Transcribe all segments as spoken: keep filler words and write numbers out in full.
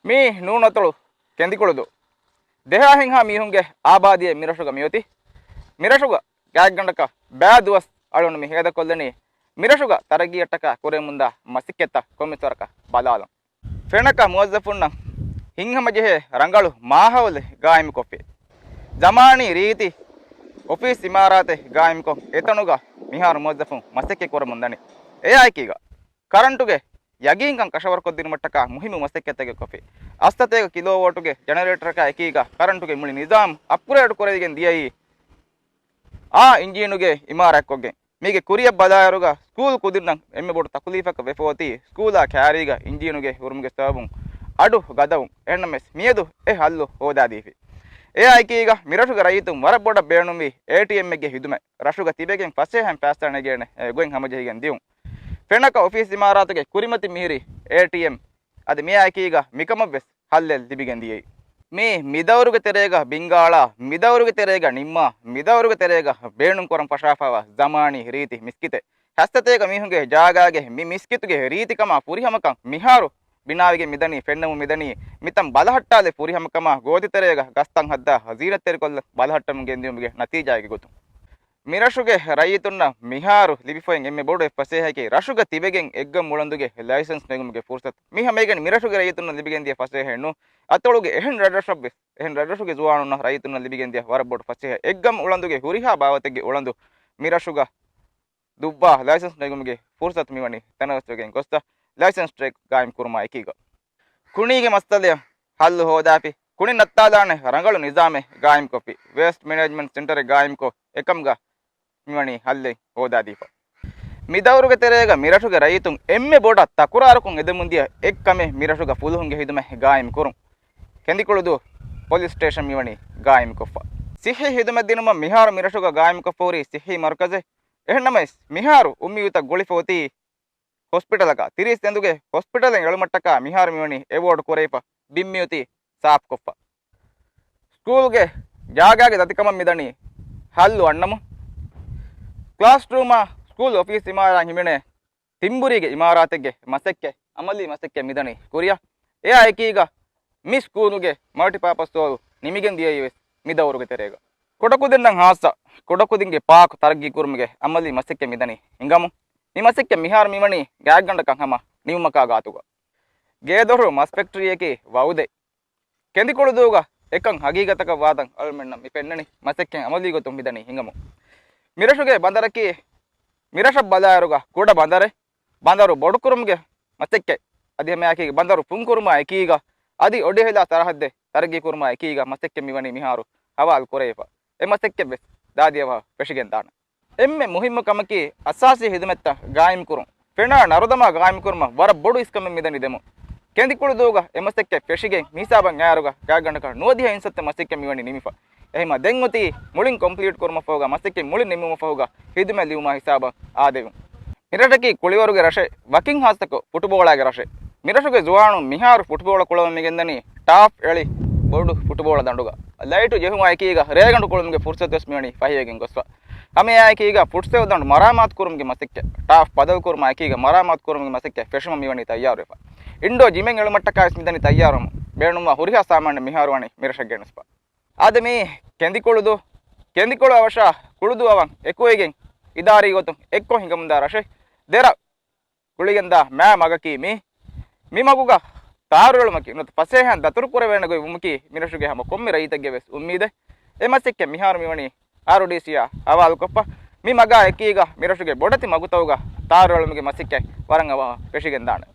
މީ ނޫނަތޮޅު ކެނދިކުޅުދޫ. ދެހާ ހެންހާ މީހުންގެ އާބާދީއެއް މިރަށުގަ މިއޮތީ. މިރަށުގަ ގާތްގަނޑަކަށް ބައި ދުވަސް އަޅުން މި ހޭދަކޮށްލަނީ މިރަށުގަ ތަރައްގީއަށްޓަކާ ކުރެވެމުންދާ މަސައްކަތްތައް ކޮންމެސް ވަރަކަށް ބަލާލަން. ފެނަކަ މުވައްޒަފުންނަށް ހިތްހަމަޖެހޭ ރަނގަޅު މާހައުލެއް ގާއިމުކޮށްފި. ޒަމާނީ ރީތި އޮފީސް އިމާރާތެއް ގާއިމުކޮށް، އެތަނުގަ މިހާރު މުވައްޒަފުން މަސައްކަތް ކުރަމުން ދަނީ. އެއާއެކީގަ ކަރަންޓުގެ ޔަގީންކަން ކަށަވަރުކޮށްދިނުމަށްޓަކާ މުހިއްމު މަސައްކަތްތަކެއް ކޮށްފި. އަށްސަތޭކަ ކިލޯވޯޓުގެ ޖެނަރޭޓަރަކާ އެކީގަ ކަރަންޓުގެ މުޅި ނިޒާމް އަޕްގްރޭޑް ކުރެވިގެން ދިޔައީ އާ އިންޖީނުގެ އިމާރާތްކޮށްގެން. މީގެ ކުރިއަށް ބަލާއިރުގަ ސްކޫލް ކުދިންނަށް އެންމެ ބޮޑު ތަކުލީފަކަށް ވެފަ އޮތީ ސްކޫލާ ކާރީގަ އިންޖީނުގެ ހުރުމުގެ ސަބަބުން އަޑު ގަދަވުން. އެހެންނަމަވެސް މިއަދު އެ ހައްލު ހޯދާދީފި. އެއާއެކީގަ މިރަށުގެ ރައްޔިތުން ވަރަށް ބޮޑަށް ބޭނުންވީ އޭޓީއެމްއެއްގެ ހިދުމަތް. ރަށުގަ ތިބެގެން ފަސޭހައިން ފައިސާ ނެގޭނެ ގޮތް ހަމަޖެހިގެން ދިޔުން. ފެނަކަ އޮފީސް އިމާރާތުގެ ކުރިމަތި މިހިރީ އޭޓީއެމް. އަދި މިއާއެކީގަ މިކަމަށްވެސް ހައްލެއް ލިބިގެން ދިޔައީ. މީ މިދައުރުގެ ތެރޭގަ ބިންގާޅާ، މިދައުރުގެ ތެރޭގަ ނިންމާ، މިދައުރުގެ ތެރޭގަ ބޭނުންކުރަން ފަށާފައިވާ ޒަމާނީ ރީތި މިސްކިތެއް. ހައްސަތޭކަ މީހުންގެ ޖާގާގެ މި މިސްކިތުގެ ރީތިކަމާ ފުރިހަމަކަން މިހާރު ބިނާވެގެން މިދަނީ، ފެންނަމުން މިދަނީ. މިތަން ބަލަހައްޓާލެ ފުރިހަމަކަމާ ގޯތިތެރޭގަ ގަސްތައް ހައްދާ ޒީނަތްތެރިކޮށްލަން ބަލަހައްޓަމުން ގެންދިއުމުގެ ނަތީޖާއެއްގެ ގޮތުން. މިރަށުގެ ރައްޔިތުންނަށް މިހާރު ލިބިފައި އެންމެ ބޮޑު އެއް ފަސޭހައަކީ ރަށުގަ ތިބެގެން އެއްގަމު އުޅަނދުގެ ލައިސަންސް ނެގުމުގެ ފުރުސަތު. މި ހަމައިގަނޑު މިރަށުގެ ރައްޔިތުންނަށް ލިބިގެންދިޔަ ފަސޭހައެއް ނޫން. އަތޮޅުގެ އެހެން ރަށްރަށަށްވެސް، އެހެން ރަށްރަށުގެ ޒުވާނުންނަށް ރައްޔިތުންނަށް ލިބިގެންދިޔަ ވަރަށް ބޮޑު ފަސޭހަ އެއްގަމު އުޅަނދުގެ ހުރިހާ ބާވަތެއްގެ އުޅަނދު މިރަށުގަ ދުއްވާ ލައިސަންސް ނެގުމުގެ ފުރުސަތު މިވަނީ ތަނަވަސްވެގެން ގޮސްތަ ލައިސަންސް ޓްރެކް ގާއިމް ކުރުމާ އެކީގަ. ކުނީގެ މައްސަލައަށް ހައްލު ހޯދާފި، ކުނި ނައްތާލާނެ ރަނގަޅު ނިޒާމެއް ގާއިމްކޮށްފި، ވޭސްޓް މެނޭޖްމަންޓް ސެންޓަރެއް ގާއިމްކޮށް، އެކަމުގަ މިވަނީ ހައްލެއް ހޯދާދީފަ. މިދައުރުގެ ތެރޭގަ މިރަށުގެ ރައްޔިތުން އެންމެ ބޮޑަށް ތަކުރާރުކޮށް އެދެމުންދިޔަ އެއްކަމެއް މިރަށުގަ ފުލުހުންގެ ހިދުމަތް ގާއިމްކުރުން. ކެނދިކުޅުދޫ ޕޮލިސް ސްޓޭޝަން މިވަނީ ގާއިމްކޮށްފަ. ސިއްހީ ހިދުމަތް ދިނުމަށް މިހާރު މިރަށުގަ ގާއިމްކޮށްފަ ހުރީ ސިއްހީ މަރުކަޒެއް. އެހެންނަމަވެސް، މިހާރު އުއްމީދުތައް ގުޅިފަ އޮތީ ހޮސްޕިޓަލަކަށް. ތިރީސް ދެންދުގެ ހޮސްޕިޓަލެއް އެޅުމަށްޓަކާ މިހާރު މިވަނީ އެވޯޑް ކުރެވިފަ. ބިން މިއޮތީ ސާފުކޮށްފަ. ސްކޫލްގެ ޖާގާގެ ދަތިކަމަށް މިދަނީ ހައްލު އަންނަމުން. ކްލާސްރޫމާ ސްކޫލް އޮފީސް އިމާރާތް ހިމެނޭ ތިންބުރީގެ އިމާރާތެއްގެ މަސައްކަތް، އަމަލީ މަސައްކަތް މިދަނީ ކުރިއަށް. އެއާ އެކީގަ މި ސްކޫލުގެ މަލްޓިޕާޕަސް ހޯލް ނިމިގެން ދިޔައީވެސް މި ދައުރުގެ ތެރޭގަ. ކުޑަކުދިންނަށް ހާއްސަ ކުޑަކުދިންގެ ޕާކް ތަރައްގީ ކުރުމުގެ އަމަލީ މަސައްކަތް މިދަނީ ހިނގަމުން. މި މަސައްކަތް މިހާރު މިވަނީ ގާތްގަނޑަކަށް ހަމަ ނިމުމަކާ ގާތުގަ. ގޭދޮރު މަސް ފެކްޓަރީއަކީ ވައުދެއް. ކެނދިކުޅުދޫގަ އެކަން ހަގީގަތަކަށް ވާތަން އަޅުމެންނަށް މި ފެންނަނީ މަސައްކަތް އަމަލީ ގޮތުން މިދަނީ ހިނގަމުން. މިރަށުގެ ބަނދަރަކީ މިރަށަށް ބަލާއިރުގަ ކުޑަ ބަނދަރެއް. ބަނދަރު ބޮޑުކުރުމުގެ މަސައްކަތް އަދި ހަމައެކީގަ ބަނދަރު ފުންކުރުމާ އެކީގަ އަދި އޮޑިހެލާ ސަރަހައްދެއް ތަރައްގީ ކުރުމާ އެކީގަ މަސައްކަތް މިވަނީ މިހާރު ހަވާލު ކުރެވިފަ. އެ މަސައްކަތްވެސް ދާދިޔަ ވަހަށް ފެށިގެން ދާނެ. އެންމެ މުހިއްމު ކަމަކީ އަސާސީ ހިދުމަތްތައް ގާއިމްކުރުން. ފެނާ ނަރުދަމާ ގާއިމްކުރުމަށް ވަރަށް ބޮޑު އިސްކަމެއް މިދަނީ ދެމުން. ކެނދިކުޅުދޫގަ އެ މަސައްކަތް ފެށިގެން މިހިސާބަށް އައިއިރުގަ ގާތްގަނޑަކަށް ނުވަދިހަ އިންސައްތަ މަސައްކަތް މިވަނީ ނިމިފަ. އެހެންމަ ދެން އޮތީ މުޅިން ކޮމްޕްލީޓް ކުރުމަށްފަހުގަ މަސައްކަތް މުޅިން ނިމުމަށްފަހުގަ ހިދުމަތް ލިބުމާ ހިސާބަށް އާދެވުން. މިރަށަކީ ކުޅިވަރުގެ ރަށެއް، ވަކިން ހާއްސަކޮށް ފުޓުބޯޅާގެ ރަށެއް. މިރަށުގެ ޒުވާނުން މިހާރު ފުޓުބޯޅަ ކުޅަމުން މިގެންދަނީ ޓާފް އެޅި ބޮޑު ފުޓުބޯޅަ ދަނޑުގަ. ލައިޓު ޖެހުމާ އެކީގަ ރޭގަނޑު ކުޅުމުގެ ފުރުސަތުވެސް މިވަނީ ފަހިވެގެން ގޮސްފަ. ހަމައެއާއެކީގަ ފުޓްސަލް ދަނޑު މަރާމާތު ކުރުމުގެ މަސައްކަތް، ޓާފް ބަދަލު ކުރުމާ އެކީގަ މަރާމާތު ކުރުމުގެ މަސައްކަތް ފެށުމަށް މިވަނީ ތައްޔާރުވެފަ. އިންޑޯ ޖިމެއް އެޅުމަށްޓަކާވެސް މިދަނީ ތައްޔާރުވަމުން. ބޭނުންވާ ހުރިހާ ސާމާނެއް މިހާރު ވަނީ މިރަށަށް ގެނެސްފަ. އާދެ މީ ކެނދިކުޅުދޫ، ކެނދިކުޅު އަވަށާ ކުޅުދޫ އަވަށް އެކުވެގެން އިދާރީ ގޮތުން އެއްކޮށް ހިނގަމުންދާ ރަށެއް. ދެރަށް ގުޅިގެންދާ މާ މަގަކީ މީ. މި މަގުގަ ތާރު އެޅުމަކީ ނުވަތަ ފަސޭހައިން ދަތުރު ކުރެވޭނެ ގޮތް ވުމަކީ މިރަށުގެ ހަމަ ކޮންމެ ރައްޔިތެއްގެ ވެސް އުއްމީދެއް. އެ މަސައްކަތް މިހާރު މިވަނީ އާރުޑީސީއާ ހަވާލުކޮށްފަ. މި މަގާ އެކީގަ މިރަށުގެ ބޮޑެތި މަގުތަކުގަ ތާރު އެޅުމުގެ މަސައްކަތް ވަރަށް އަވަހަށް ފެށިގެންދާނެ.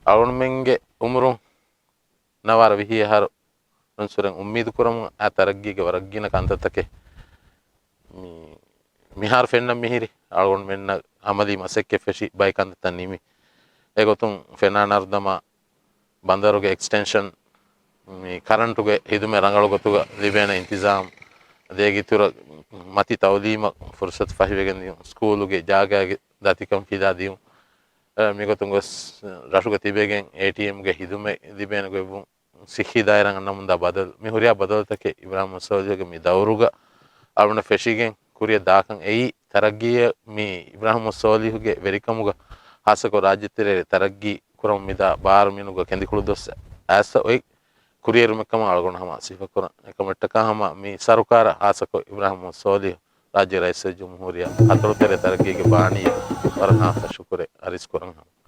އަޅުންމެންގެ އުމުރުން ނަވާރަ ވިހި އަހަރު ނުންސުރެން އުއްމީދު ކުރަމުން އާ ތަރައްގީގެ ވަރަށް ގިނަ ކަންތައްތަކެއް މި، މިހާރު ފެންނަން މިހިރި. އަޅުގަނޑުމެންނަށް އަމަލީ މަސައްކަތް ފެށި ބައި ކަންތައްތައް ނިމި. އެގޮތުން ފެނާ ނަރުދަމާ ބަނދަރުގެ އެކްސްޓެންޝަން، މި ކަރަންޓުގެ ހިދުމަތް ރަނގަޅު ގޮތުގަ ލިބޭނެ އިންތިޒާމް، ދޭގެއިތުރަށް މަތި ތައުލީމަށް ފުރުސަތު ފަހިވެގެން ދިޔުން، ސްކޫލުގެ ޖާގާގެ ދަތިކަން ފިލާ ދިޔުން، އަ، މިގޮތުން ގޮސް ރަށުގަ ތިބެގެން އޭޓީއެމްގެ ހިދުމަތް ލިބޭނެ ގޮތްވުން، ސިއްހީ ދާއިރާ އަންނަމުންދާ ބަދަލު، މި ހުރިހާ ބަދަލުތަކެއް އިބްރާހިމް ސޯލިހުގެ މި ދައުރުގަ އަޅުގަނޑަށް ފެށިގެން ކުރިއަށް ދާކަން އެއީ، ތަރައްގީއަށް މި އިބްރާހިމް ސޯލިހުގެ ވެރިކަމުގަ ހާއްސަކޮށް ރާއްޖެތެރޭ ތަރައްގީ ކުރަމުން މިދާ ބާރު މިނުގަ ކެނދިކުޅު ދޮސް އައިސް އޮތް ކުރިއެރުމެއްކަމަށް އަޅުގަނޑު ހަމަ ސިފަކުރަން. އެކަމަށްޓަކާ ހަމަ މި ސަރުކާރަށް ހާއްސަކޮށް އިބްރާހިމް މުހައްމަދު ސޯލިހު ރާއްޖޭ ރައީސުލްޖުމްހޫރިއްޔާ ހަތަރުތެރޭ ތަރައްގީގެ ބާނީ ވަރަށް ހާއްސަ ޝުކުރެއް އަރިސް ކުރަން ހަމަ.